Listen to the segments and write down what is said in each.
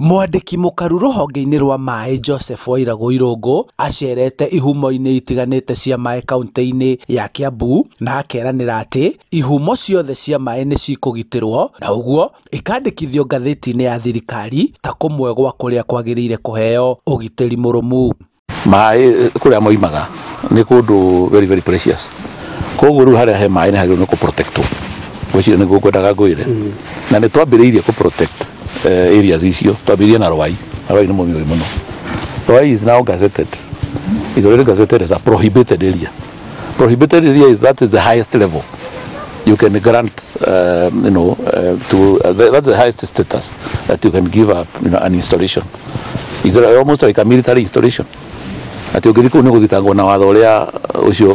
Mwandĩki mũkaru rũhonge-inĩ rwa maĩ Joseph Wairagũ Irũngũ acerete ihumo-inĩ itiganĩte cia maĩ kaunti-inĩ ya Kiambu na akeranĩra atĩ ihumo ciothe cia maĩ nĩ cikũgitĩrwo na ũguo ikandĩkithio ngathĩti-inĩ ya thirikari ta kũmwe gwa kũrĩa kwagĩrĩire kũheo ũgitĩri mũrũmu. Maĩ kũrĩa moimaga nĩ kũndũ very very precious, koguo rĩu harĩa he maĩ nĩ hagĩrĩirwo nĩ kũ-protectwo. Gwĩciria nĩguo ngwendaga ngwĩre, na nĩ twambĩrĩirie kũ-protect areas icio. Twambĩrĩirie na Rwai, na Rwai nĩ mũmiũĩ mũno. Rwai is now gazetted, is already gazetted as a prohibited area. Prohibited area is, that is the highest level you can grant, to that's the highest status that you can give up an installation. It's almost like a military installation, atĩ ũngĩthiĩ kũu nĩ gũthitangwo na watho ũrĩa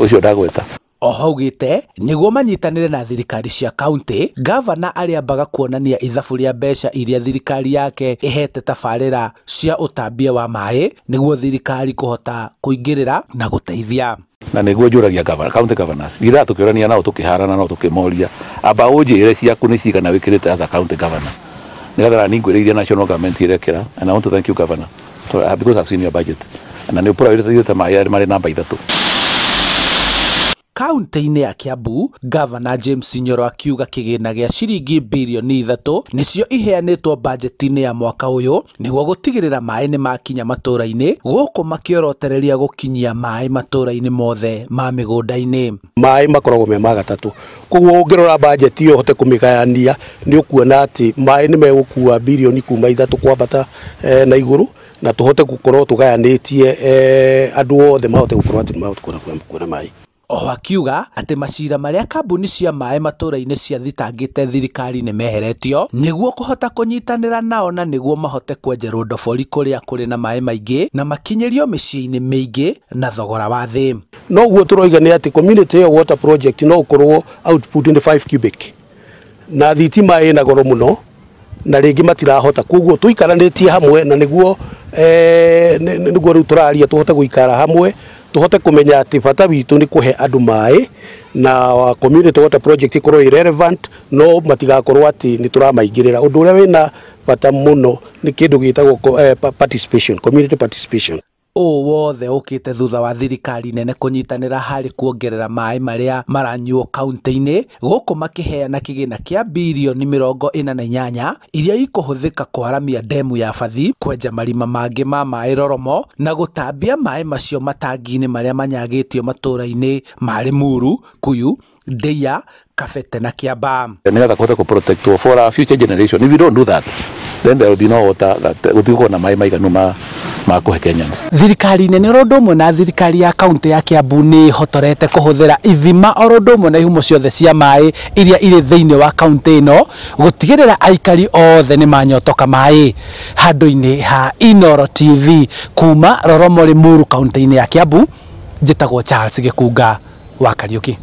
ũcio ndagweta. Oho augĩte nĩguo manyitanĩre na thirikari cia kaunti, gavana arĩambaga kuonania ithabu rĩa mbeca iria thirikari yake ĩhete tabarĩra cia ũtambia wa maĩ nĩguo thirikari kũhota kũingĩrĩra na gũteithia. Na nĩguo njũragia governor, county governors ira tũkĩũrania nao, tũkĩharana nao, tũkĩmoria, amba ũnjĩre ciaku nĩ cigana wĩkĩrĩte as a county governor, nĩgetha nani ngwĩre iria national government irekĩra. And I want to thank you, governor, because I've seen your budget na nĩ ũprioritizĩte maĩ marĩ namba 3. Kaunti-inĩ ya Kiambu, Gavana James Nyoro akiuga kĩgĩna gĩa ciringi birioni 3 nĩcio iheanĩtwo bajeti-inĩ ya mwaka ũyũ nĩguo gũtigĩrĩra maĩ nĩ makinya matũra-inĩ, gũkũ makĩorotereria gũkinyia maĩ matũra-inĩ mothe ma mĩgũnda-inĩ. Maĩ makoragwo me ma gatatũ, koguo ũngĩrora bajeti ĩyo ũhote kũmĩgayania nĩ ũkuona atĩ maĩ nĩ megũkua birioni kuma 3 kwambata na igũrũ, na tũhote gũkorwo tũgayanĩtie andũ othe mahote gũkorwo atĩ mahote kuona maĩ. Oho akiuga atĩ macira marĩa kambuni cia maĩ matũra-inĩ ciathitangĩte thirikari nĩ meheretio nĩguo kũhota kũnyitanĩra nao na nĩguo mahote kwenjerwo ndobori kũrĩa kũrĩ na maĩ maingĩ na makinyĩrio mĩciĩ-inĩ mĩingĩ na thogora wa thĩ. Noguo tũroiga nĩ atĩ community ĩyo water project no ũkorwo output nĩ 5 cubic na thitima ĩna goro mũno na rĩngĩ matirahota, koguo tũikaranĩtie hamwe na nĩguo nĩguo rĩu tũraria tũhote gũikara hamwe, tũhote kũmenya atĩ bata witũ nĩ kũhe andũ maĩ na community water project ĩkorwo ĩ relevant, no matigakorwo atĩ nĩ tũramaingĩrĩra. Ũndũ ũrĩa wĩna bata mũno nĩ kĩndũ gĩtagwo participation, community participation. Ũũ wothe ũkĩte thutha wa thirikari nene kũnyitanĩra harĩ kuongerera maĩ marĩa maranyuo kaunti-inĩ, gũkũ makĩheana kĩgĩna kĩa birioni 48 iria ikũhũthĩka kwaramia ndemu ya Bathi, kwenja marima mangĩ ma maĩ Roromo na gũtambia maĩ macio matangi-inĩ marĩa manyagĩtio matũra-inĩ ma Limuru, Kuyu, Ndeia, Kabete na Kiambaa. Nĩgetha kũhote kũ protect for our future generation. If you don't do that, then there will be no water, that gũtigũkorwo na maĩ maiganu ma kũhe Kenyans. Thirikari nene oro ũndũ ũmwe na thirikari ya kaunti ya Kiambu nĩ ĩhotorete kũhũthĩra ithima oro ũndũ ũmwe na ihumo ciothe cia maĩ iria irĩ thĩinĩ wa kaunti ĩno gũtigĩrĩra aikari othe nĩ manyotoka maĩ. Handũ-inĩ ha Inooro TV kuma Roromo Limuru kaunti-inĩ ya Kiambu, njĩtagwo Charles Gĩkunga wa Kariũki.